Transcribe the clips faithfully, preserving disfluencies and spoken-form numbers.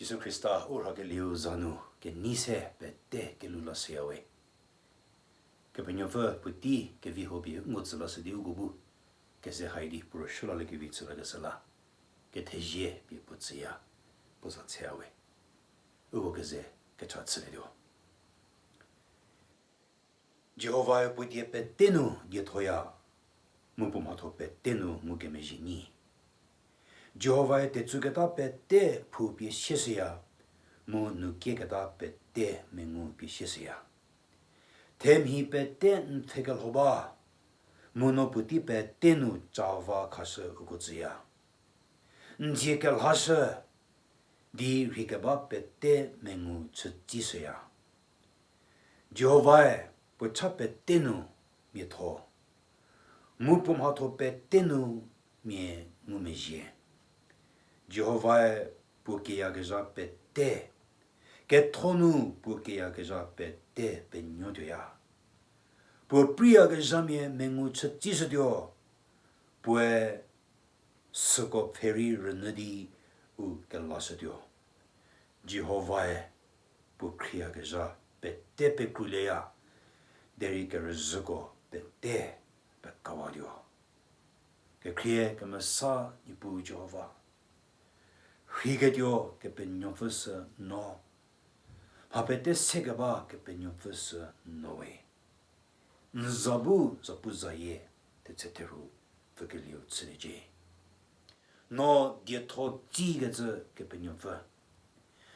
Jisu Khrista u rhakelieu za nu kenei se pete kelhou lashüyawe. Kepenuopfü puotei kevi hau pie ngu tsü lashü di uko bu keze hai di puo rüsuo laliekevi chü lakeshü la, kethezie pie puo tsüya, puo za tsüyawe. Uko keze kecha chülietuo. Jihovae puo die pete nu diethoya, mu puo mhatho pete nu ngukemezhie nyi. Jihovae tetsuketa pete phou pie sieshüya, mu nu kieketa pete mengu pie sieshüya. Themhi pete n pfhekelho ba, mu no puotei pete nu cava khashü uko tsüya. N dzie kelhashü di rheikeba pete mengu chütsishüya. Jihovae puo cha pete nu miatho, mu puo mhatho pete nu mia ngumezhie. Jihovae puo kiyakezha pete, ketho nu puo kiyakezha pete penuotuoya. Puo preiyakezhamia mengu chütsishütuo, puoe süko pfhe rei rünyü di u kelashütuo. Jihovae puo khrieyakezha pete pekrulieya, derei kerüzhüko pete pekawatuo. Kekhrie kemesa Niepuu Jihova, rheiketuo Kepenuopfü sü no, mha pete sekeba Kepenuopfü sü no we. N za bu zapuzayie tetshe therhu pfükelieu chüliecie. No dietho tsikecü Kepenuopfü,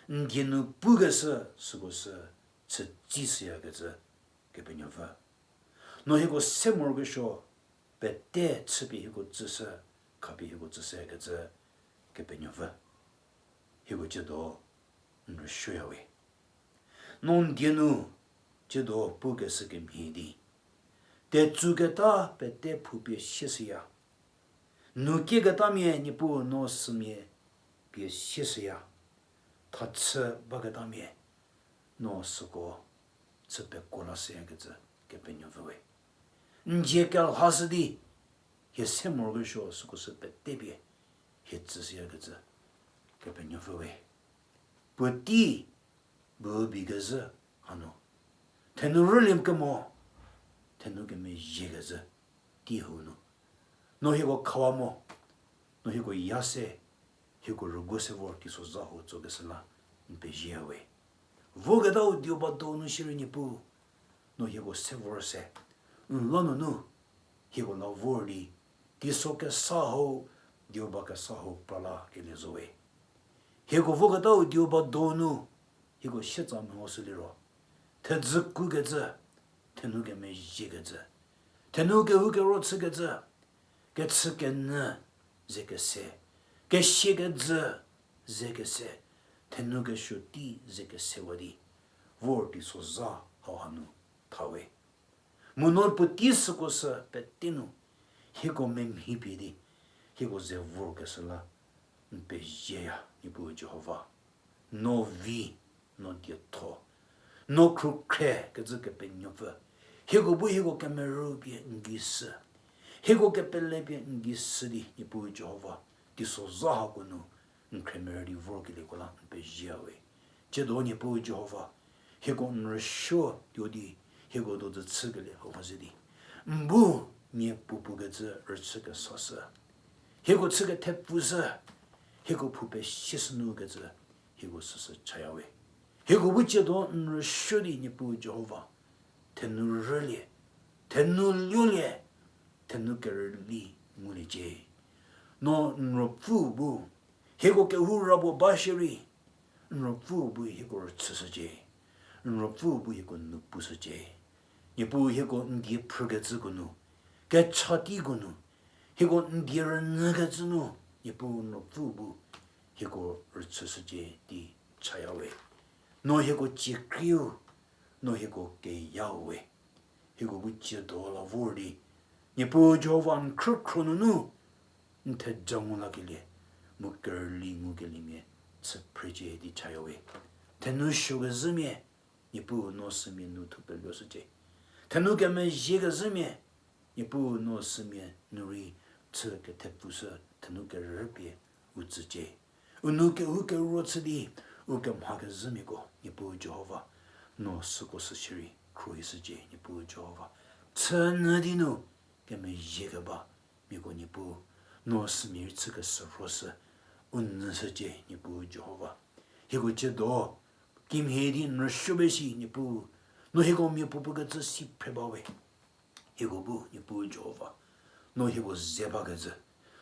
n die nu pukeshü süko sü chütsishüyakecü Kepenuopfü, no hieko se morokesuo pete chüpie hieko tsüshü, khapie hieko tsüshükecü Kepenuopfü, hieko tsiedo n rüsuoyawe. No n die nu tsiedo pukeshü kemhie di, tetsuketa pete phou pie sieshüya, nu kieketamia Niepuu no sümia pie sieshüya, thachü baketamia no süko chü pekuo lashüyakecü Kepenuopfü we. N dzie kelhashü di hie se morokesuo süko sü pete pie hie tsüshüyakecü Kepenuopfü we. Puotei bu bi kezhü hanu, thenu rülie kemo, thenu kemezhie kezhü tei hau nu, no hieko khawa mo, no hieko ya se, hieko rüguo se vor teisozha hau tsokeshü la n pezieyawe. Voketau dieu ba donu shierei Niepuu, no hieko se vor se, n la nunu hieko la vor di teiso kesa hau, dieu ba kesa hau pra lakelie zo we. Hieko voketau dieu ba donu hieko sietsa mehoshü liro, thedzü kukecü, thenu kemezhiekecü, thenu kehou kero chükecü, kechü kenyü ze kese, kesie kejü ze kese, thenu kesuo tei ze kesewa di vor teisozha hau hanu tha we. Mu no puotei süko sü pete nu hieko memhi pie di hieko ze vorkeshü la n pezieya, Niepuu Jihova. No vi, no dietho, no khrükhrekecü Kepenuopfü, hieko bu hieko kemerü pie n gei shü, hieko kepele pie n gei shü di, Niepuu Jihova, teisozha hako nu n khremerü di vorkelieko la n pezieya we. Tsiedo Niepuu Jihova, hieko n rüsuo tuo di hieko dozü chükelie hauha ze di, n bu mia puopuo kecü rüchü kesashü, hieko chü kethepfushü, hieko phou pesieshü nu kecü hieko süsü chaya we. Hieko bu tsiedo n rüsuo di, Niepuu Jihova, thenu rülie, thenu luolie, thenu kerüli nguliecie. No n Ruopfü bu hieko kehou ra puo ba shierei, n Ruopfü bu hieko rüchüshücie, n Ruopfü bu hieko nu pushücie. Niepuu hieko n die phrükecüko nu, kecha teiko nu, hieko n die rünyükecü nu, Niepuu n Ruopfü bu hieko rüchüshücie di chaya we. No hieko cie krieu, no hieko keyau we. Hieko bu tsiedo la vor di, Niepuu Jihova n khrükhro nunu n theja ngu lakelie, mu kerüli ngukeliemia chü phrecie di chaya we. Thenu suokezhümia, Niepuu no sümia nu thupeluoshücie. Thenu kemezhiekezhümia, Niepuu no sümia nu rei chü kethepfushü thenu kerüpie u tsücie. U nou kehou kero chü di, U kemhakezhümiako, Niepuu Jihova, no süko sü shierei khruohishücie, Niepuu Jihova. Chünyü di nu kemezhie keba miako Niepuu, no sümia rei chükeshürhoshü, u nyüshücie, Niepuu Jihova. Hieko ciedo kimhie di n rüsuo ba shi, Niepuu, no hieko mia puo pukecü si phre bawe. Hieko bu, Niepuu Jihova, no hieko ze bakecü,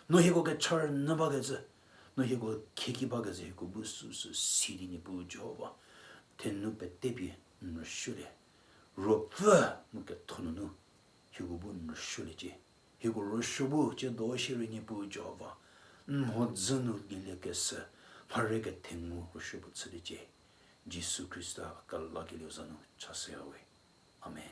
no hieko kecha rünyü bakecü, no hieko khieki bakecü, hieko bu süsü si di, Niepuu Jihova, thenou petepie n rüsuolie. Ruopfü mu ketho nunu hieko bu n rüsuoliecie. Hieko rüsuo bu ciedo shierei, Niepuu Jihova, n mhodzü nu lieliekeshü, mharei kethengu rüsuo bu chüliecie. Jisu Khrista kelakelieu za nu chashüyawe. Amen.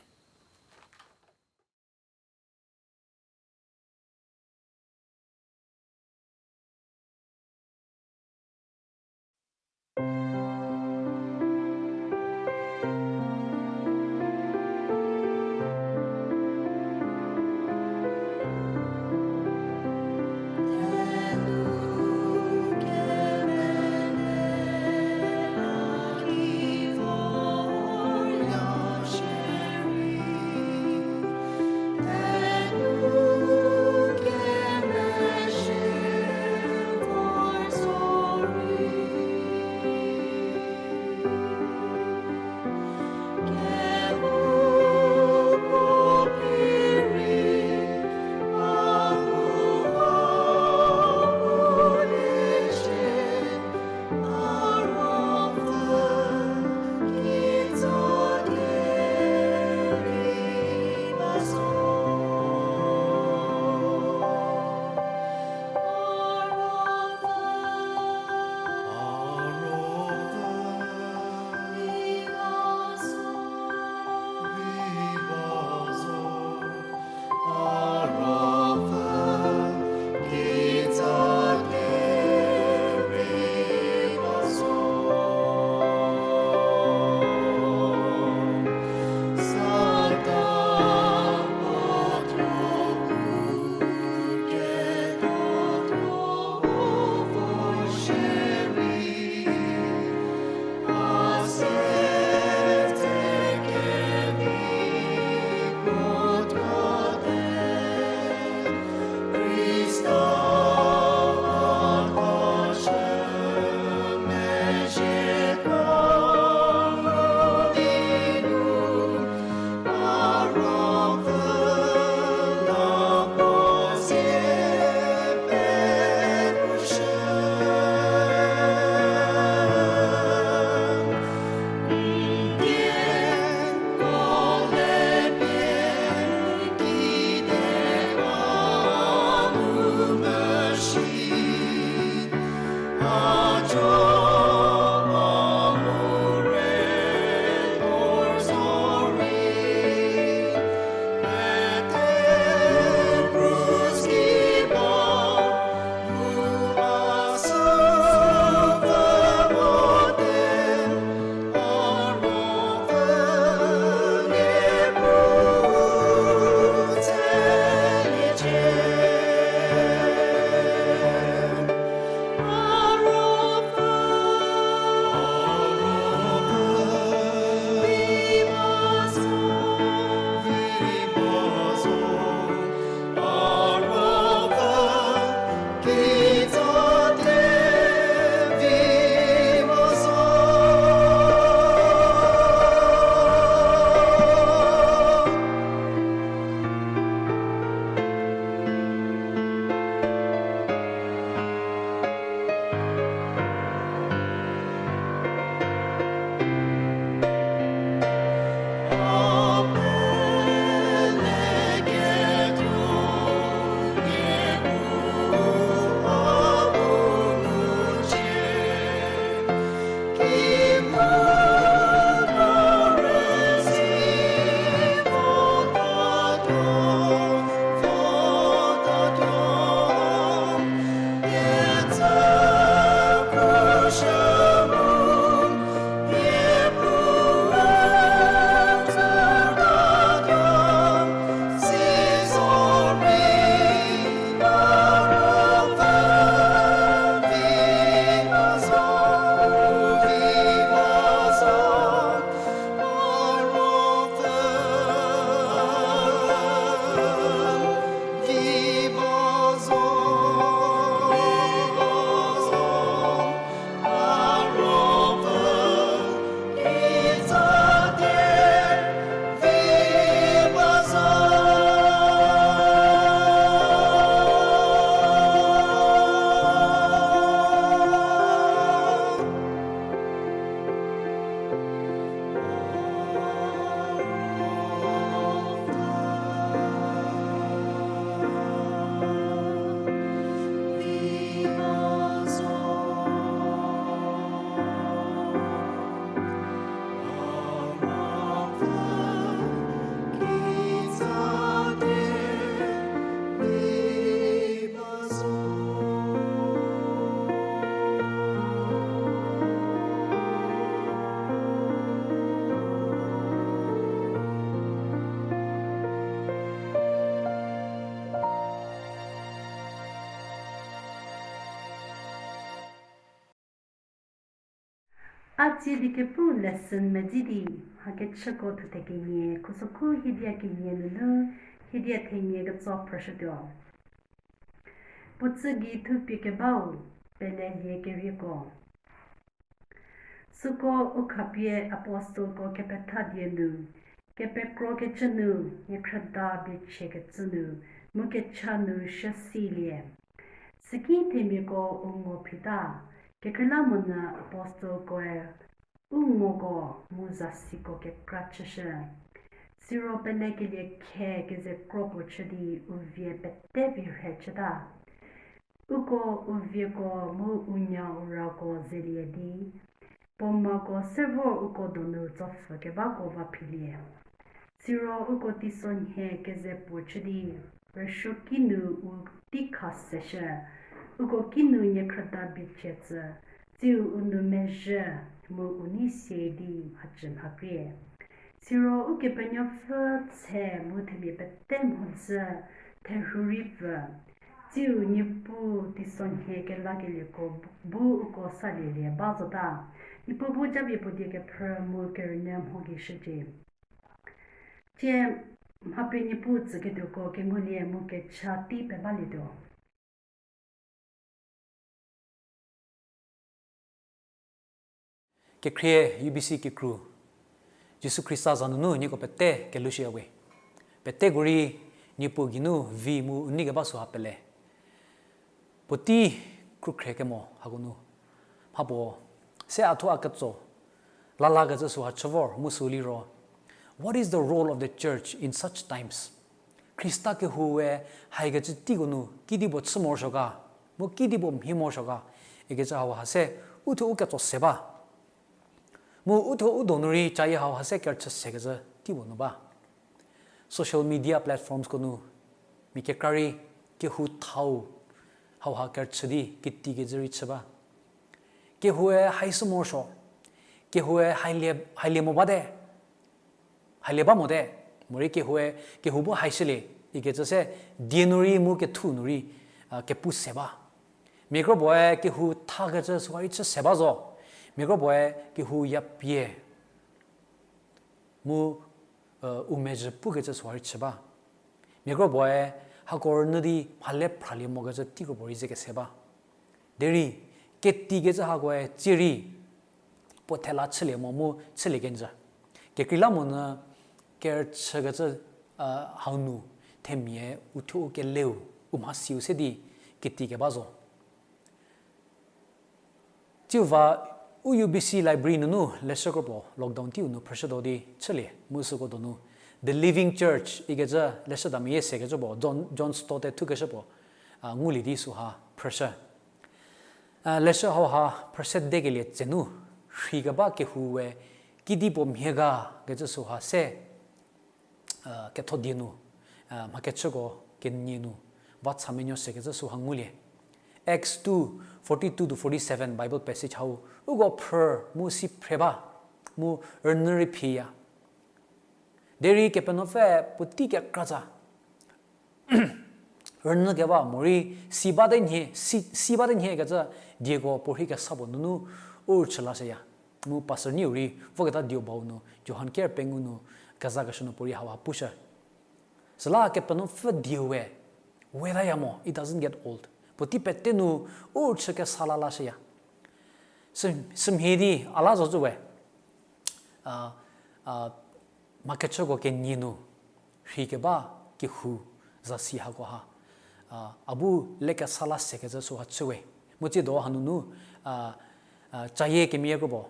A tsie di kepu lesson medzi di, mhakechüko thuthe kenie, khusokhu hiedia kenie nunu, hiedia thenie ketso phrüshütuo. Puo tsü gei thupie kebau, pelelie kerieko. Süko u khapie apostleko kepetha die nu, kepekrokecü nu, niekhrüda biechie kecü nu, mu kecha nu shüsilie. Süki themiako u ngo phita, kekreilamonyü apostlkoe u ngoko mu zasiko kekra chüshü. Siro pelekelie khe keze kro puo chü di u vie pete vi rhe chüta. Uko u vieko mu u nya u rako zelie di, puo mako se vor uko donu tsopfü kebako va philie. Siro uko teisonhie keze puo chü di, rüsuo kinu u tei kha seshü, uko kinu niekhrüda biechie tsü, tsiu u nou mezhü mu u nei sie di mhacü mhakrie. Siro Ukepenuopfü tshe mu themia pete mhodzü therhu rei pfü, tsiu Niepuu teisonhie kelakelieko bu uko salielie ba zota. Niepuu bu japie puo die kephrü mu kerünyü mho gei shücie. Tie mha pie Niepuu tsüketuoko kengulie mu kecha tei pebalietuo. Kekhrie U B C kikru, Jisu Khrista za nunu nieko pete kelushüya we. Peteko rei Niepuu geinu vi mu u nei keba süha pele. Puotei khrükhrie kemo hako nu, mhapuo se a thuo a ketso lalakecü süha chü vor mu sü liro, what is the role of the church in such times? Khrista kehoue haikecü teiko nu kedipuo chü morosuo ga, mu kedipuo mhie morosuo ga, ikecü hauha se u thuo u ketso se ba. Mu u thuo u donu rei cayie hauha se kerüchü sekecü teipuo nu ba. Social media platformsko nu mia kekra rei kehou thau hauha kerüchü di kiti kecü rei chü ba. Kehoue haishü morosuo, kehoue hailie, hailie mo bate, hailie ba mote, morei kehoue, kehou bu haishülie ikecü se die nu rei mu kethu nu rei kepu se ba. Mia kro puoe kehou thakecü süha rei chü se ba zo. Mia kro puoe kehou yapie mu u mezhü pukecü süha rei chü ba. Mia kro puoe hako rünyü di mhale phralie mokecü teiko puo rei ze kese ba. Derei ketikecü hakoe tsie rei puo thela chülie mo mu chülie kenjü. Kekreilamonyü kerüchükecü hau nu themia u thuo u keleu u mhasiu se di kiti keba zo. Tsiu va u U B C library nunu leshü kro puo lockdown teiu nu phrüshütuo di chülie mu süko donu The Living Church ikecü leshüda meyie sekecü puo John, John Stott-e thukeshü puo ngulie di süha phrüshü. Leshü hauha phrüsedekelie tsenu rheikeba kehoue kedipuo mhie ga kecü süha se ketho die nu mhakechüko kenie nu va cha menuo sekecü süha ngulie. Acts two, forty-two to forty-seven Bible passage hau uko phrü mu si phre ba mu rünyü rei phiya. Derei Kepenuopfü puotei kekratsa rünyü keba morei si bate nhie, si, si bate nhie kecü dieko puorhi kesa puo nunu u rüchü lashüya. Mu pastor niu rei voketa dieu bau nu Johan ker pengou nu kezakeshü nu puorei hauha pushü. Süla Kepenuopfü dieue wetaya mo, it doesn't get old. Puotei pete nu u rüchü kesa la lashüya. Sü, sümhie di a la zocü we mhakechüko kenie nu rheikeba kehou zasi hakoha a bu lekesa la sekecü süha chü we. Mu tsiedo hanunu cayie kemeyie kro puo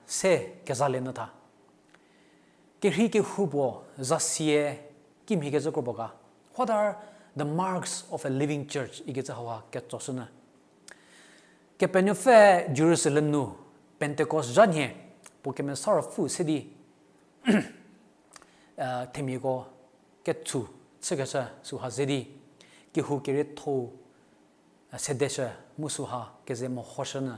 se kezalie nyü tha. Kerhei kehou puo zasie kimhiekecü kro puo ga, what are the marks of a living church ikecü hauha ketsoshünyü. Kepenuopfü Jerusalem nu Pentecost zha nhie puo Kemesa Ruopfü se di themiako ketsu chükeshü süha ze di kehou kerietho sedeshü mu süha keze mehoshünyü.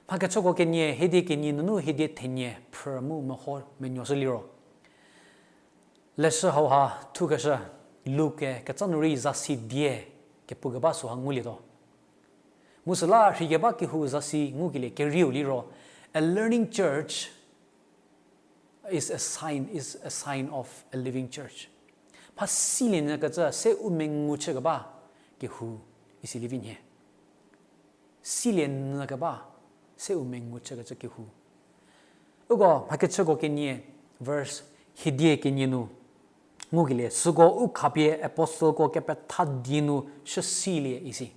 Mhakechüko kenie, hiedie kenie nunu hiedie thenie phrü mu meho menuoshü liro, leshü hauha thukeshü Luke ketsa nu rei zasi die kepukeba süha ngulietuo. Mu süla rheikeba kehou zasi ngukelie kerieu liro, a learning church is a sign, is a sign of a living church. Mha silie nyü kecü se u mengu chükeba kehou isi livi nhie. Silie nyü keba se u mengu chükecü kehou. Uko mhakechüko kenie, verse hiedie kenie nu ngukelie, süko u khapie apostleko kepetha die nu shüsilie isi.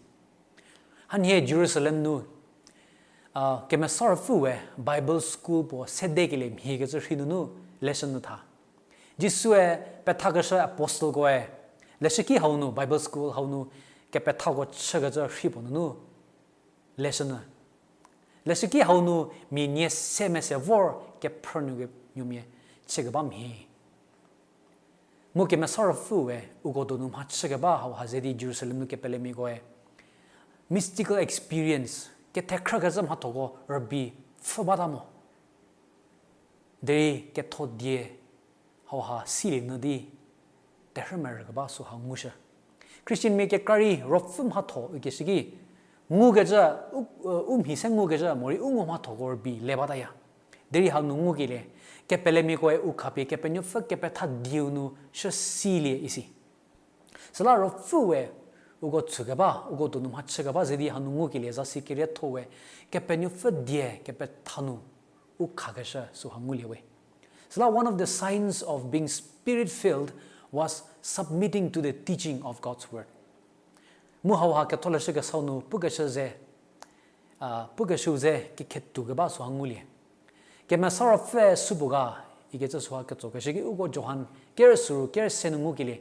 Hanhie Jerusalem nu, a, Kemesa Ruopfüe Bible school puo sedekelie mhiekecü rhei nunu lesson nu tha. Jisue pethakeshü apostlkoe leshüki hau nu, Bible school hau nu kepethako chükecü rhei puo nunu lesson nu. Leshüki hau nu mia nie se mese vor kephrünuokenuomia chükeba mhie. Mu Kemesa Ruopfüe uko donu mhachükeba hauha ze di Jerusalem nu kepelemiakoe mystical experience, kethekhrükecü mhathoko rübei pfhü bata mo. Derei ketho die hauha silie nyü di terhü merükeba süha ngushü. Christianmia kekra rei ruopfü mhatho ükeshü ki, ngukecü, u, u mhi se ngukecü morei u ngo mhathoko rübei le bataya. Derei hanu ngukelie, kepelemiakoe u khapie Kepenuopfü kepetha dieu nu shüsilie isi. Süla ruopfüe uko tsükeba, uko donu mhachükeba ze di hanu ngukelie zasi kerietho we Kepenuopfü die kepetha nu u khakeshü süha ngulie we. Süla one of the signs of being spirit-filled was submitting to the teaching of God's word. Mu hauha Ketholeshü Kesau nu pukeshü ze, a, pukeshüu ze kekhetuo keba süha ngulie. Kemesa Ruopfü supuo ga ikecü süha ketsokeshü ki uko Johan kerü süru kerü se nu ngukelie,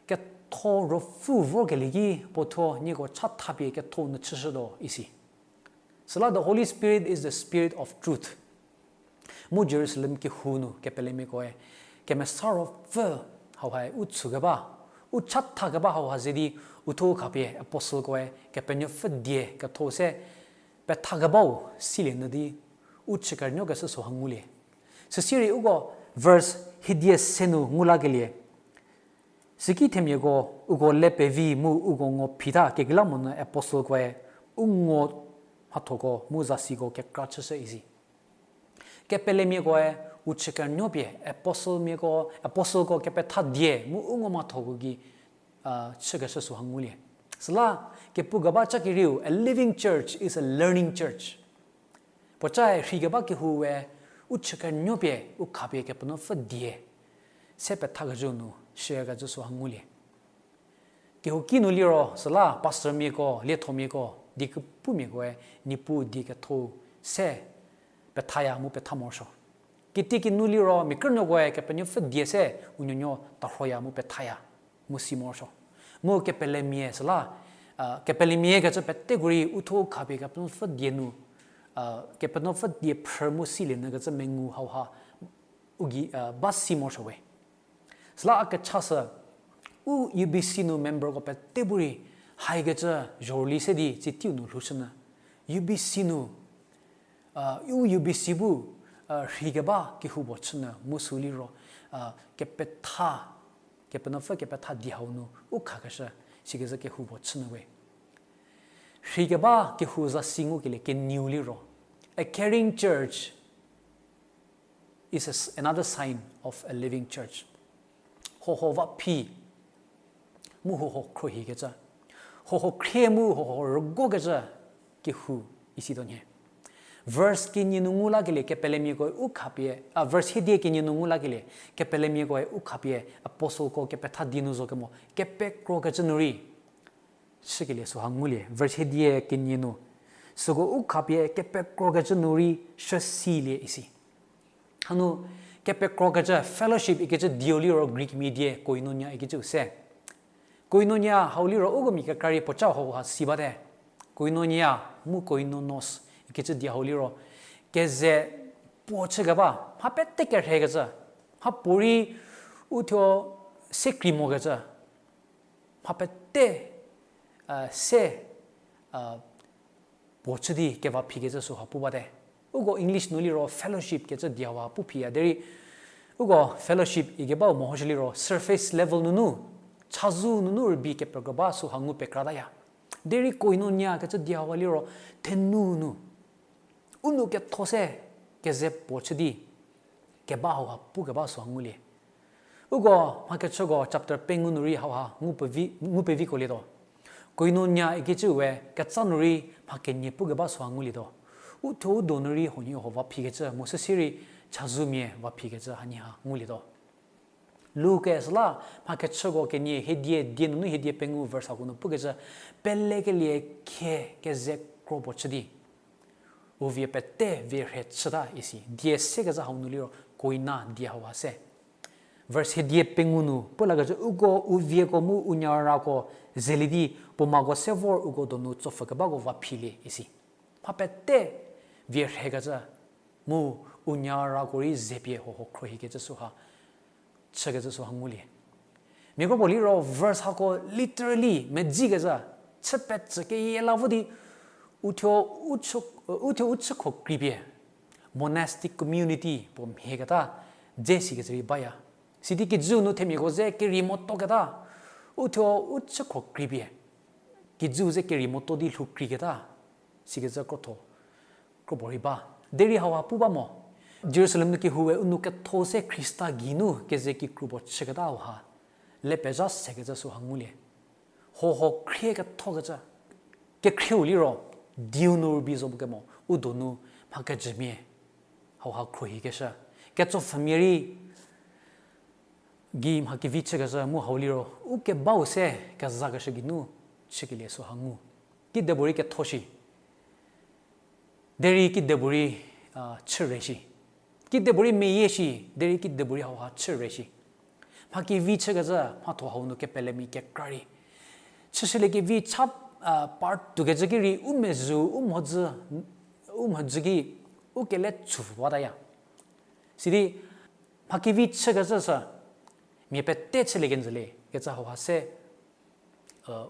ketho ruopfü vorkelie ki puo thuo nieko chathapie ketho nu chüshütuo isi. Süla the Holy Spirit is the Spirit of truth. Mu Jerusalem kehou nu kepelemiakoe Kemesa Ruopfü hauhae u tsükeba, u chathakeba hauha ze di u thuo u khapie apostlkoe Kepenuopfü die ketho se pethakebau silie nyü di u chükernuokeshü süha ngulie. Süsirei uko verse hiedie se nu ngu lakelie, süki themiako uko le pevi mu uko ngo phita kekreilamonyü apostlkoe u ngo mhathoko mu zasiko kekra chüshü isi. Kepelemiakoe u chükernuopie apostlemiako, apostleko kepetha die mu u ngo mhathoko gei, a, chükeshü süha ngulie. Süla kepukeba ca kerieu, a living church is a learning church. Puocae rheikeba kehoue u chükernuopie u khapie Kepenuopfü die se pethakecü nu shükecü süha ngulie. Kehouki nu liro süla pastormiako, liethomiako, diekepumiakoe Niepuu die ketho se pethaya mu petha morosuo. Kitiekinu liro mia krünuokoe Kepenuopfü die se u nuonuo tarhoya mu pethaya mu si morosuo. Mu kepelemia süla, a, kepelemia kecü peteko rei u thuo u khapie Kepenuopfü die nu, a, Kepenuopfü die phrü mu silie nyü kecü mengu hauha u gei, a, ba si morosuo we. Süla a kechasü, u U B C nu memberko pete bu rei haikecü zhorüli se di tsitiu nu lhoushünyü. U B C nu, a, u U B C bu, a, rheikeba kehou puo chünyü mu sü liro, a, kepetha, Kepenuopfü kepetha die hau nu u khakeshü sikezhü kehou puo chünyü we. Rheikeba kehou zasi ngukelie kenieu liro, a caring church is a s-, another sign of a living church. Huohuo va phi, mu huohuo khruohikecü. Huohuo khrie mu huohuo rügokecü kehou isi tuo nhie. Verse kenie nu ngu lakelie kepelemiakoe u khapie, a, verse hiedie kenie nu ngu lakelie kepelemiakoe u khapie apostleko kepetha die nu zo kemo kepekrokecü nu rei chükelie süha ngulie, verse hiedie kenie nu. Süko u khapie kepekrokecü nu rei shüsilie isi. Hanu kepekrokecü fellowship ikecü dieu liro Greek mia die koinonia ikecüu se. Koinonia hau liro uko mia kekra rei puoca hauha si bate. Koinonia mu koinonos ikecü die hau liro keze puo chükeba, mha pete kerheikecü, mhapuorei u thuo se kri mokecü, mha pete, a, se, a, puo chü di keva phikecü süha pu bate. Uko English nu liro fellowship kecü die hauha pu phiya derei, uko fellowship ikebau mehoshü liro surface level nunu, chazou nunu rübei kepekro ba süha ngu pekrataya. Derei koinonia kecü die hauha liro thenu nu u nou ketho se keze puo chü di keba hauha pukeba süha ngulie. Uko mhakechüko chapter pengou nu rei hauha ngu pevi, ngu peviko lietuo. Koinonia ikecüe ketsa nu rei mha kenie pukeba süha ngulietuo. Uthuo u donu rei huoniehuo va phikecü mu süsie rei chazou mia va phikecü hanie ha ngulietuo. Luke süla mhakechüko kenie hiedie die nunu hiedie pengou verse hako nu pukecü, pelekelie khie keze kro puo chü di u vie pete vie rhe chüta isi. Die sekecü hau nu liro koina die hauha se. Verse hiedie pengou nu pu lakecü, uko u vieko mu u nyarako zelie di puo mako se vor uko donu tsopfhükebako va philie isi. Mha pete vie rhekecü mu u nyarako rei zepie huohuo khruohikecü süha chükecü süha ngulie. Mia kro puo liro verse hako literally medzikecü, chü pecü keyie la vo di uthuo u chü, uthuo u chükho kripie monastic community puo mhieketa dze sikecü rei baya. Sidi kijüu nu themiako ze kerei motuoketa, uthuo u chükho kripie kijüu ze kerei motuo di lhou kreiketa sikecü krotho kro puo rei ba. Derei hauha pu ba mo, Jerusalem nu kehoue u nou ketho se Khrista geinu keze kikru puo chüketa hauha le pezha sekecü süha ngulie. Huohuo khrie kethokecü, kekhrieu liro dieu nu rübei zo bu kemo u donu mha kejümia hauha khruohikeshü, ketsopfhümia rei gei mha kevi chükecü mu hau liro u kebau se kezakeshü geinu chükelie süha ngu. Kidepuorei ketho shi, derei kidepuorei chü re shi. Kidepuorei meyie shi, derei kidepuorei hauha chü re shi. Mha kevi chükecü mhatho hau nu kepelemia kekra rei chüshülie kevi cha, part tuokecü ki rei u mezhü, u mhodzü, u mhodzü ki u kele chüpfü bataya. Sidi mha kevi chükecü sü mia pete chülie kenjülie kecü hauha se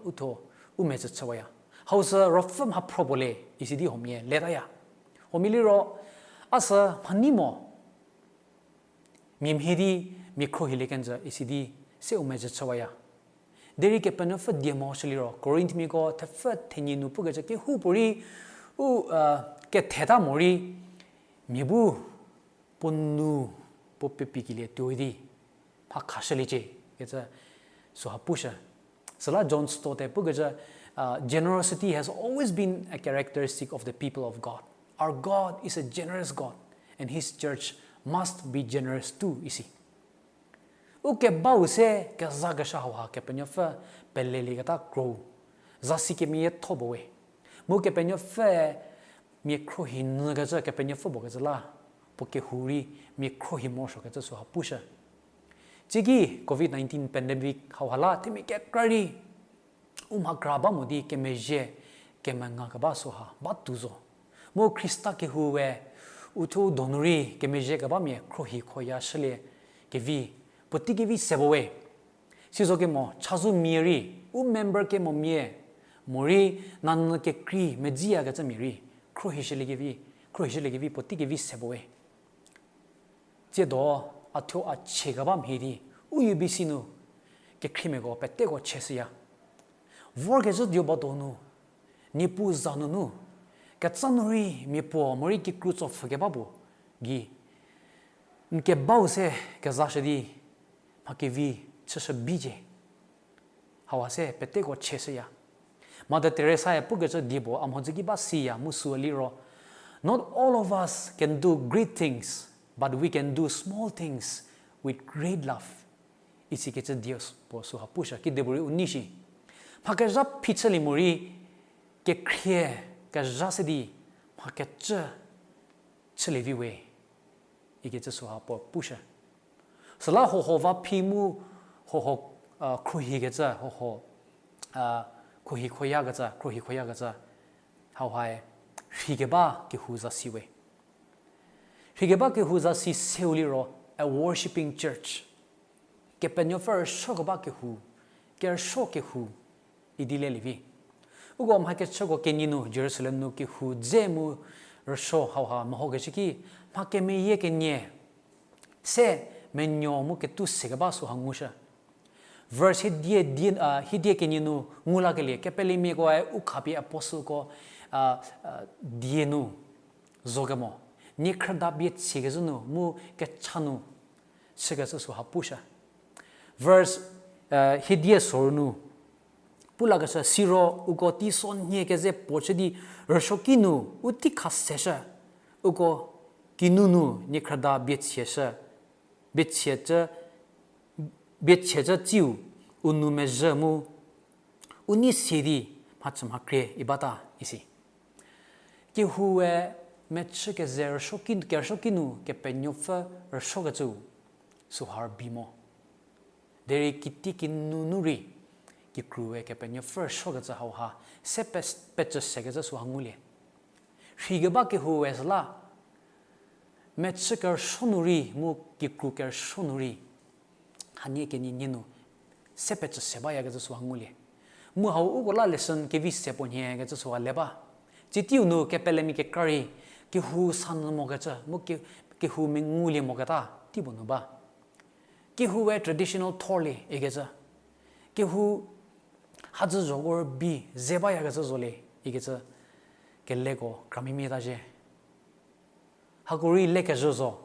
uthuo u mezhü chüwaya. Hau sü ruopfü mhaphro puo le isi di huomia letaya. Huomia liro a sü mhanei mo, mia mhie di mia khruohilie kenjü isi di se u mezhü chüwaya. Derei Kepenuopfü die mo shü liro Korinthmiako thepfü thenie nu pukecü kehoupuorei u ketheta morei mia bu puo nou puo pepikelie tuoi di mha khashüliecie kecü süha pushü. Süla John Stott-e pukecü, generosity has always been a characteristic of the people of God. Our God is a generous God, and his church must be generous too, isi. U kebau se kezakeshü hauha Kepenuopfü pelelieketa kro, zasi kemeyietho puo we. Mu Kepenuopfüe mia khruohi nyükecü Kepenuopfü puo kecü la, puo kehou rei mia khruohi morosuokecü süha pushü. Tsiki covid nineteen pandemic hauha la themia kekra rei u mhakra ba mo di kemezhie kemengakeba süha batuo zo. Mu Khrista kehoue uthuo u donu rei kemezhie kebamia khruohi khoya shülie kevi, puotei kevi se puo we. Sizokemo chazou mia rei, u member kemomia, morei nanyü kekrei medziyakecü mia rei khruohishülie kevi, khruohishülie kevi puotei kevi se puo we. Tsiedo a thuo a chiekeba mhie di u U B C nu kekhriemiako peteko chieshüya. Vorkezhü dio ba donu, Niepuu za nunu, ketsa nu rei mia puo morei kikru tsopfhükeba puo gei n kebau se kezashü di mha kevi chüshü bicie. Hauha se peteko chieshüya. Mother Teresae pukecü die puo a mhodzü ki ba siya mu süu liro, Not all of us can do great things, but we can do small things with great love. Isikecü die puo süha pushü, kidepuorei u nei shi. Mha kezha phichülie morei kekhrie kezha se di mha kecü chülie vi we. Ikecü süha puo pushü. Süla huohuo va phi mu huohuo khruohikecü, huohuo khruohi khoyakecü, khruohi khoyakecü, hauhae rheikeba kehou zasi we. Rheikeba kehou zasi seu liro a worshipping church. Kepenuopfü rüsuokeba kehou, kerüsuo kehou, idi lelie vi. Uko mha kechüko kenie nu Jerusalem nu kehou dze mu rüsuo hauha mehokeshü ki mha kemeyie kenie se menuo mu ketuo sekeba süha ngushü. Verse hiedie, die, a, hiedie kenie nu ngu lakelie, kepelemiakoe u khapie apostleko, a, a, die nu zo kemo. Niekhrüda bie chiekezhü nu, mu kecha nu, chükecü süha pushü. Verse, a, hiedie sorü nu, pu lakeshü siro uko teisonhie keze puo chü di rüsuoki nu u tei kha seshü, uko kinunu niekhrüda bie chieshü, bie chiecü, bie chiecü tsiu u nou mezhü mu u nei sie di mhachü mhakrie i bata isi. Kehoue mechü keze rüsuoki, kerüsuoki nu Kepenuopfü rüsuokecü süha rübei mo. Derei kitiekinu nu rei, kikrue Kepenuopfü rüsuokecü hauha, se pe-, pecü sekecü süha ngulie. Rheikeba kehoue süla, mechü kerüsuo nu rei, mu kikru kerüsuo nu rei, hanie kenie nie nu, se pecü se bayakecü süha ngulie. Mu hau uko la lesson kevi se puo nhie kecü süha le ba. Tsitiu nu kepelemia kekra rei, kehou sa nyü mokecü, mu ke-, kehou mengulie moketa, tei puo nu ba. Kehoue traditional thorlie ikecü. Kehou hadzü zhoko rübei ze bayakecü zolie ikecü. Keleko kramimia ta zhie. Hako rei lekezhü zo.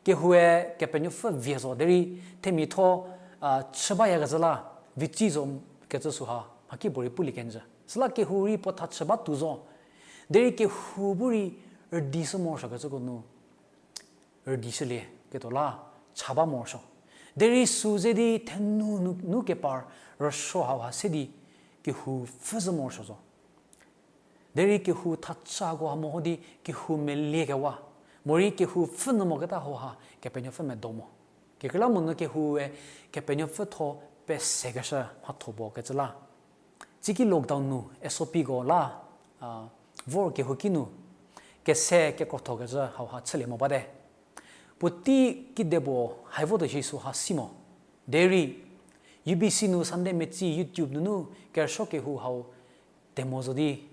Kehoue Kepenuopfü vie zo, derei themiatho, a, chü bayakecü la, vitsi zo kecü süha, mhakipuorei pulie kenjü. Süla kehou rei puo tha chü batuo zo. Derei kehou bu rei rüdishü morosuokecüko nu rüdishülie ketuo la cha ba morosuo. Derei sü ze di thenu nu, nu kepar rüsuo hauha se di kehou pfhüzhü morosuo zo. Derei kehou thachüko ha meho di kehou meliekewa, morei kehou pfhü nyü moketa hauha Kepenuopfü medo mo. Kekreilamonyü kehoue Kepenuopfü tho pesekeshü mhatho puo kecü la. Tsiki lockdown nu S O P ko la, a, vor kehouki nu kese kekrothokecü hauha chülie mo bate. Puotei kidepuo hai votuo shi süha si mo. Derei U B C nu Sunday metsi YouTube nunu kerüsuo kehou hau temo zo di,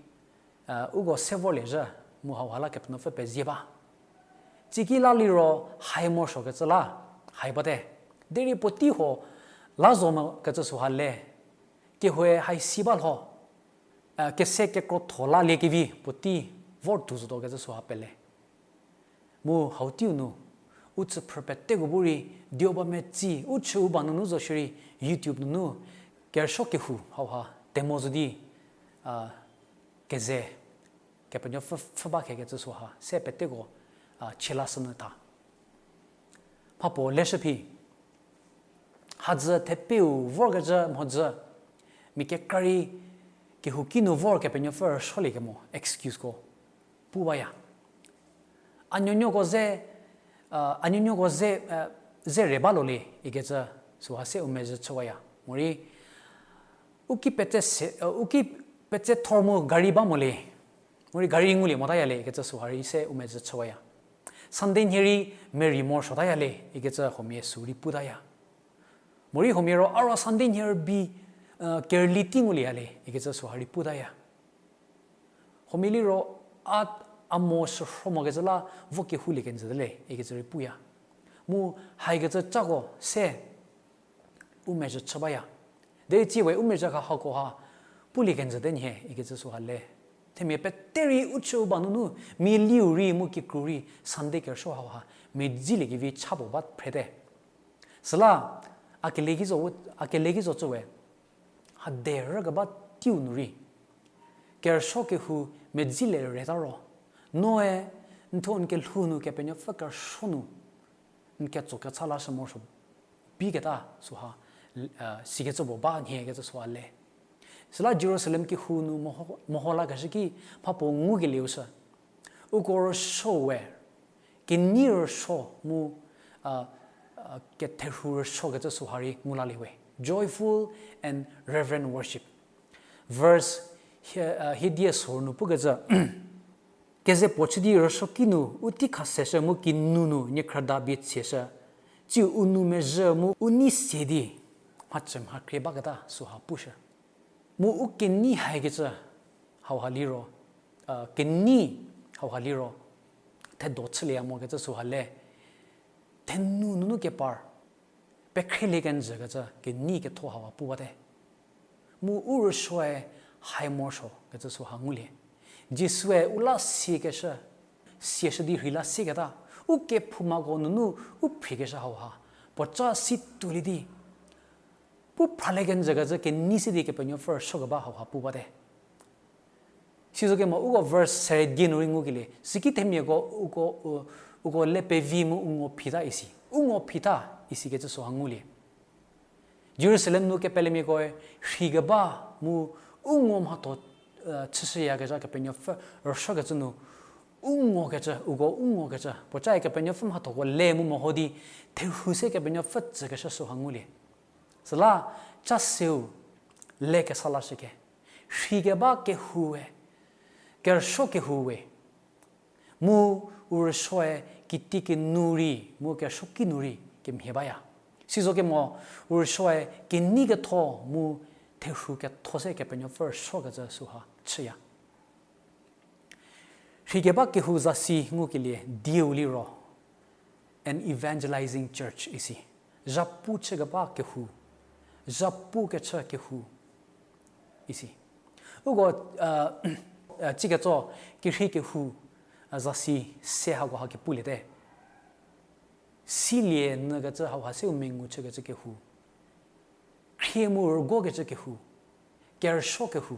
a, uko se vorlie zhü, mu hauha la Kepenuopfü pezie ba. Tsiki la liro hai morosuokecü la, hai bate. Derei puotei huo la zo mokecü süha le. Kehoue hai si ba lho, a, kese kekrotho laliekevi puotei vor tuo zotuo kecü süha pele. Mu hau teiu nu, u tsüphrü peteko bu rei, dioba metsi, u chü u ba nunu zo shierei, YouTube nunu, kerüsuo kehou hauha temo zo di, a, keze, Kepenuopfü pfhü ba khekecü süha se peteko, a, chie lashünyü tha. Mhapuo leshü phi, hadzü thepeu vorkecü mhodzü, mia kekra rei kehouki nu vor Kepenuopfü rüsuoliekemo excuseko pu baya. A nuonuoko ze, a, a nuonuoko ze, a, ze re ba lolie ikecü süha se u mezhü chüwaya. Morei, u ki petse se, a, u ki petse thor mu gari ba molie. Morei gari ngulie motaya le ikecü süha rei se u mezhü chüwaya. Sunday nhie rei merei morosuotaya le ikecü huomia sü rei putaya. Morei huomia ro a ro Sunday nhie rübei, a, kerüli tei ngulieya le ikecü süha rei putaya. Huomia liro a, a mo shürho mokecü la vo kehoulie kenjüte le ikecü rei puya. Mu haikecü cako se u mezhü chü baya. Derei tsiewe u mezhü kha hakoha pulie kenjüte nhie ikecü süha le. Themia pete rei u chü u ba nunu, mia liu rei mu kikru rei Sunday kerüsuo hauha medziliekevi cha puo ba phrete. Süla, a kele ki zo, a kele ki zo cüwe, hade rükeba teiu nu rei kerüsuo kehou medzilie reta ro, noe n thuo n kelhou nu Kepenuopfü kerüsuo nu n ketso kecha lashü morosuo biketa süha, a, sikecü puo ba nhie kecü süha le. Süla Jerusalem kehou nu meho, meho lakeshü ki mhapuo ngukelieu shü. Uko rüsuo we, kenei rüsuo mu, a, a, ketherhu rüsuo kecü süha rei ngu lalie we. Joyful and reverent worship. Verse hie, a, hiedie sorü nu pukecü, keze puo chü di rüsuoki nu u tei kha seshü mu kinunu niekhrüda bie chieshü. Tsiu u nou mezhü mu u nei sie di mhachü mhakrie baketa süha pushü. Mu u kenei haikecü hauha liro, a, kenei hauha liro, thedo chülieya mokecü süha le, thenu nunu kepar, Pekhrilie kenjü kecü kenei ketho hauha pu bate. Mu u rüsuoe hai morosuo kecü süha ngulie. Jisue u la siekeshü, sieshü di rhei la sieketa, u kephoumako nunu u phriekeshü hauha, puoca si tuolie di, pu phralie kenjü kecü kenei se di Kepenuopfü rüsuo keba hauha pu bate. Sizo kemo uko verse seredie nu rei ngukelie, süki themiako uko, u, uko le pevi mu u ngo phita isi. U ngo phita isi kecü süha ngulie. Jerusalem nu kepelemiakoe rhei keba mu u ngo mhatho, chüshüyakezha Kepenuopfü rüsuokecü nu, u ngokecü, uko u ngokecü, puocae Kepenuopfü mhathoko le mu meho di, therhu se Kepenuopfü tsükeshü süha ngulie. Süla, ca seu, le kesa lashüke. Rhei keba kehou we, kerüsuo kehou we. Mu u rüsuoe kiti kinu rei, mu kerüsuoki nu rei kemhie baya. Sizo kemo u rüsuoe kenei ketho mu therhu ketho se Kepenuopfü rüsuokecü süha chüya. Rhei keba kehou zasi ngukelie dieu liro, an evangelizing church isi. Zhapu chükeba kehou. Zhapu kechü kehou isi. Uko, ciketso, kerhei kehou, zasi se hakoha kepuliete. Silie nyükecü hauha seu mengu chükecü kehou. Khrie mu rügokecü kehou. Kerüsuo kehou.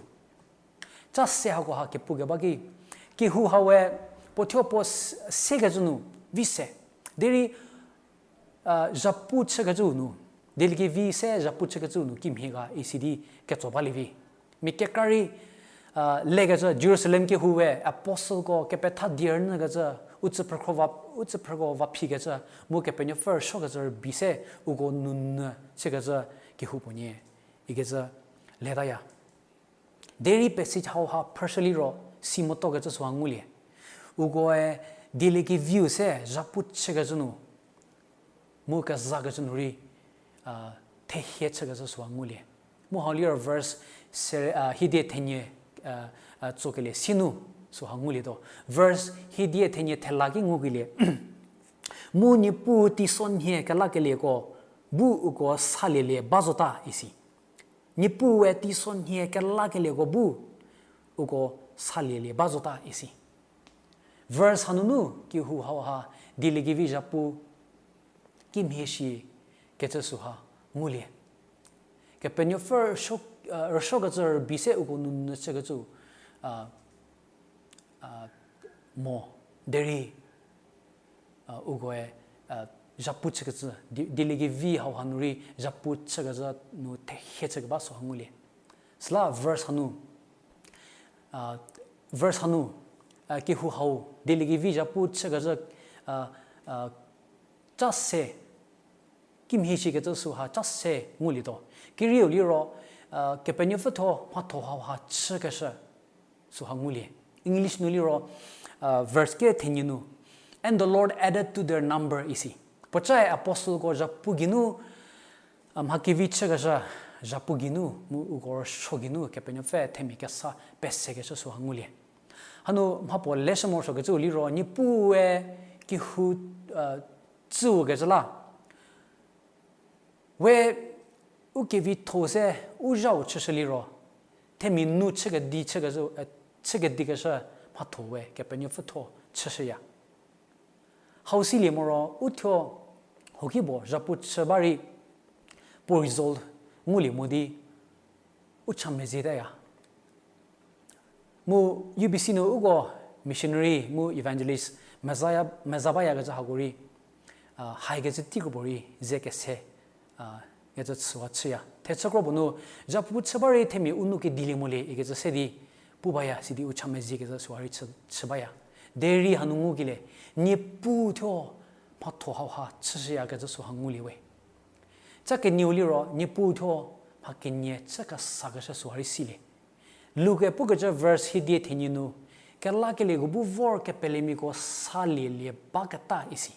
Ca se hakoha kepukeba ki. Kehou hawe puothuo puo s-, sekecü nu, vi se. Derei, zhapu chükecüu nu. Dieliekevi se zhapu chükecüu nu kimhie ga isi di ketso balie vi. Mia kekra rei, lekecü Jerusalem kehou we apostleko kepetha die rünyükecü, u tsüphrüko va, u tsüphrüko va phikecü, mu Kepenuopfü rüsuokecü rübei se uko nunyü chükecü kehou puo nie, ikecü letaya. Derei passage hauha phrüshü liro, si motokecü süha ngulie. Ukoe dieliekeviu se zhapu chükecü nu, mu kezakecü nu rei, thehie chükecü süha ngulie. Mu hau liro verse se, hiedie thenie, tsokelie sinu süha ngulietuo. Verse hiedie thenie thela ki ngukelie. Mu Niepuu teisonhie kelakelieko bu uko salielie ba zota isi. Niepuue teisonhie kelakelieko bu uko salielie ba zota isi. Verse hanunu kehou hauha dieliekevi zhapu kimhie shi kecü süha ngulie. Kepenuopfü rüsuo, rüsuokecü rübei se uko nunyü chükecü, mo, derei, ukoe, zhapu chükecü, di-, dieliekevi hauha nu rei zhapu chükecü nu thehie chükeba süha ngulie. Süla verse hanu, verse hanu, kehou hau, dieliekevi zhapu chükecü, ca se, kimhie shi kecü süha ca se ngulietuo. Kerieu liro, Kepenuopfü thuo mhatho hauha chükeshü süha ngulie. English nu liro, verse ke thenie nu, And the Lord added to their number isi. Puocae apostleko zhapu geinu, mha kevi chükeshü, zhapu geinu, mu uko rüsuo geinu Kepenuopfü themia kesa pesekeshü süha ngulie. Hanu mhapuo leshü morosuokecüu liro, Niepuue kehou, tsüu kecü la. We u kevitho se u zhau chüshü liro, themia nu chükedi chükeshü, chükedikeshü mhatho we Kepenuopfü thuo chüshüya. Hau silie moro uthuo hokipuo zhapu chü ba rei puo result ngulie mo di u cha mezietaya. Mu U B C nu uko missionary mu evangelist meza, meza bayakecü hako rei, haikecü teikro puo rei ze kese, kecü chüwa chüya. Thechü kro puo nu, zhapu chü ba rei themia u nu kedilie molie ikecü se di pu baya sidi u cha meziekecü süha rei chü, chü baya. Derei hanu ngukelie, Niepuu thuo mhatho hauha chüshüyakecü süha ngulie we. Ca kenieu liro, Niepuu thuo mha kenie chü kesakeshü süha rei silie. Luke pukecü verse hiedie thenie nu, kelakelieko bu vor kepelemiako salielie baketa isi.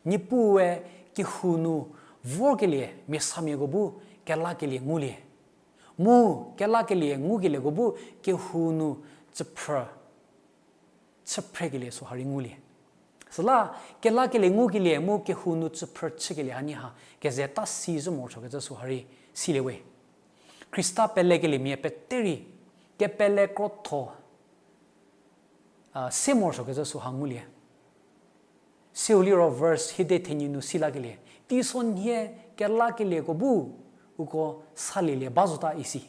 Niepuue kehou nu vorkelie miasamiako bu kelakelie ngulie. Mu kelakelie ngukelieko bu kehou nu chüphrü, chüphrekelie süha rei ngulie. Süla, kelakelie ngukelie mu kehou nu tsüphrü chükelie hanie ha, keze ta si zhü morosuokecü süha rei silie we. Khrista pelekeliemia pete rei, kepele krotho, a, se morosuokecü süha ngulie. Seu liro verse hiedie thenie nu silakelie, teisonhie kelakelieko bu uko salielie ba zota isi.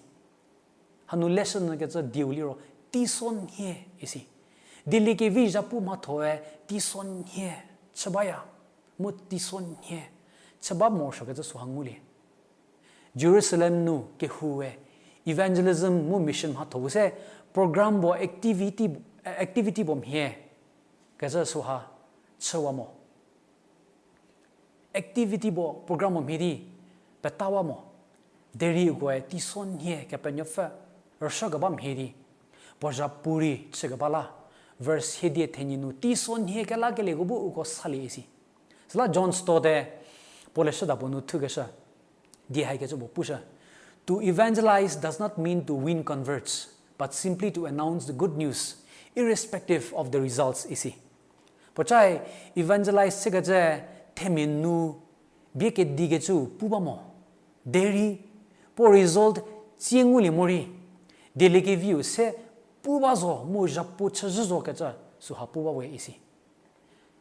Hanu leshü nyükecü dieu liro, teisonhie isi. Dieliekevi zhapu mhathoe teisonhie chü baya, mu teisonhie chü ba morosuokecü süha ngulie. Jerusalem nu kehoue evangelism mu mission mhatho-u se program puo activity, activity puo mhie kecü süha chüwa mo. Activity puo program puo mhie di petawa mo. Derei ukoe teisonhie Kepenuopfü rüsuokeba mhie di puo zhapu rei chükeba la, verse hiedie thenie nu teisonhie kelakelieko bu uko salie isi. Süla John Stott-e puo leshüda puo nu thukeshü, die haikecü puo pushü, To evangelize does not mean to win converts, but simply to announce the good news, irrespective of the results isi. Puocae evangelize chükecü themia nu bie kedikecü pu ba mo. Derei puo result tsie ngulie morei, dieliekeviu se pu ba zo mu zhapu chüzhü zokecü süha pu ba we isi.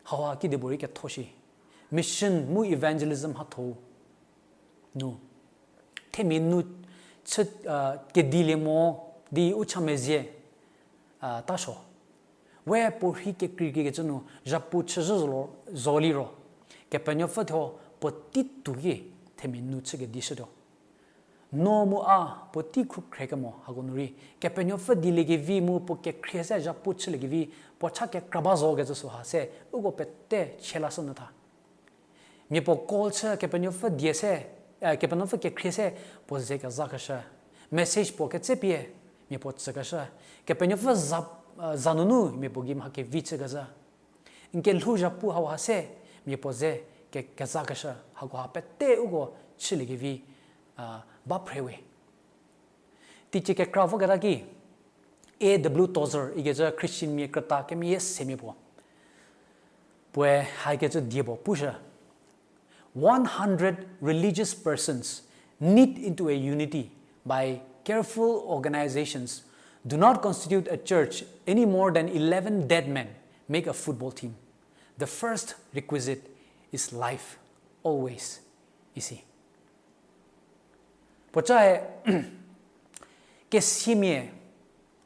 Hauha kidipuorei ketho shi. Mission mu evangelism mhatho-u nu themia nu chü, a, kedilie mo di u cha mezie, a, ta suo. We puorhi kekreikecü nu zhapu chüzhü zo liro, Kepenuopfü thuo puotei tuo ki themia nu chü kedishütuo. No mu a puotei khrukhrekemo hako nu rei, Kepenuopfü dieliekevi mu puo kekhrie se zhapu chüliekevi puo cha kekra ba zokecü süha se uko pete chie lashü nyü tha. Mia puo call chü Kepenuopfü die se, e, Kepenuopfü kekhrie se puo ze kezakeshü. Message puo ketsepie mia puo tsükeshü. Kepenuopfü za, e, za nunu mia puo gei mha kevi chükecü. N kelhou zhapu hauha se mia puo ze ke, kezakeshü. Hakoha pete uko chüliekevi, a, ba phre we. Teicie kekra voketa ki, A W Tozer ikecü Christianmia krüta kemeyie semia puo, puoe haikecü die puo pushü, One hundred religious persons knit into a unity by careful organizations do not constitute a church any more than eleven dead men make a football team. The first requisite is life, always, isi. Puocae, kesiamia,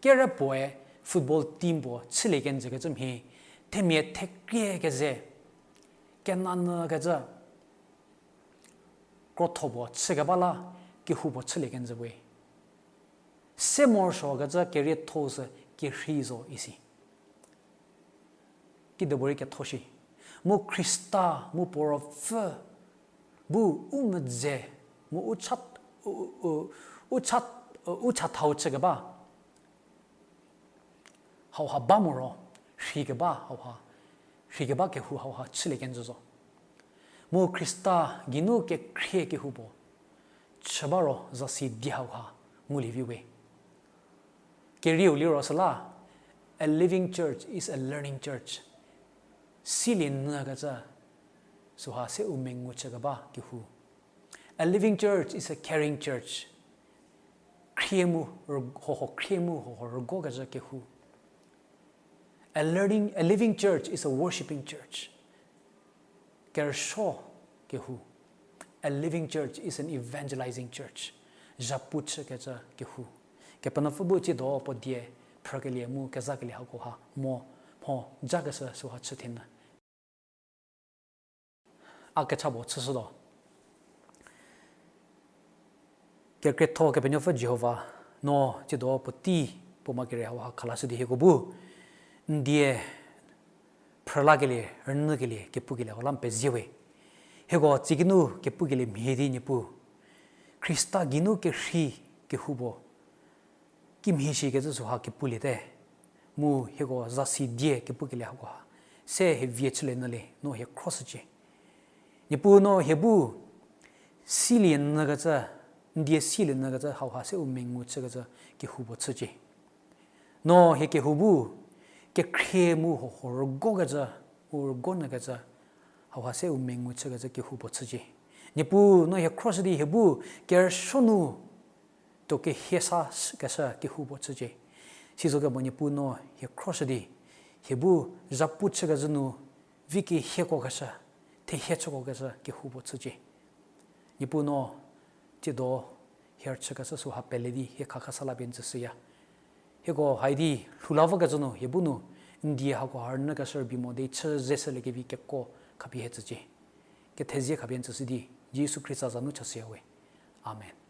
kerü puoe football team puo chülie kenjükecü mhie, themia thekrie keze, kenanyükecü, krotho puo chükeba la, kehou puo chülie kenjü we. Se morosuokecü kerietho-u sü kerhei zo isi. Kidipuorei ketho shi. Mu Khrista, mu puo ruopfü, bu u medze, mu u cha, u, u, u cha, u chathau chükeba hauha ba moro, rheikeba hauha, rheikeba kehou hauha chülie kenjü zo. Mu Khrista geinu kekhrie kehou puo chü ba ro zasi die hauha ngulie vi we. Kerieu liro süla, a living church is a learning church. Silie nyükecü, süha se u mengu chükeba kehou. A living church is a caring church. Khrie mu, rü-, hoho khrie mu, hoho rügokecü kehou. A learning, a living church is a worshiping church. Kerüsuo kehou. A living church is an evangelizing church. Zhapu chükecü kehou. Kepenuopfü bu tsiedo puo die phrükelie mu kezakelie hakoha mo, mho jakeshü süha chü thienyü. A kecha puo chüshütuo. Kekrietho Kepenuopfü Jihova, no tsiedo puotei puo ma kere hauha khalashü di hieko bu n die phrülakelie, rünyükelie, kepukelieko la n pezie we. Hieko tsikinu kepukelie mhie di Niepuu, Khrista geinu kerhei kehou puo kimhie shikecü süha kepulietie. Mu hieko zasi die kepukelie hakoha se hie vie chülie nyülie, no hie khroshücie. Niepuu no hie bu silie nyükecü, n die silie nyükecü hauha se u mengu chükecü kehou puo chücie. No hie kehou bu kekhrie mu hoho rügokecü u rügonyükecü, hauha se u mengu chükecü kehoupuo chücie. Niepuu no hie khroshü di hie bu kerüsuo nu tuo kehie sa keshü kehoupuo chücie. Sizokemo Niepuu no hie khroshü di hie bu zhapu chükecü nu vi kehiekuokeshü, thehie chükuokeshü kehoupuo chücie. Niepuu no tsiedo hie rüchükeshü süha pele di hie khakha sa la pie n tsüshüya. Hieko haidi lhou la vokecü nu hie bu nu n die hako ha rünyükeshü rübei mo di chü zeshüliekevi keko khapie hie tsücie. Kethezie khapie n tsüshü di Jisu Khrista za nu chashüya we. Amen.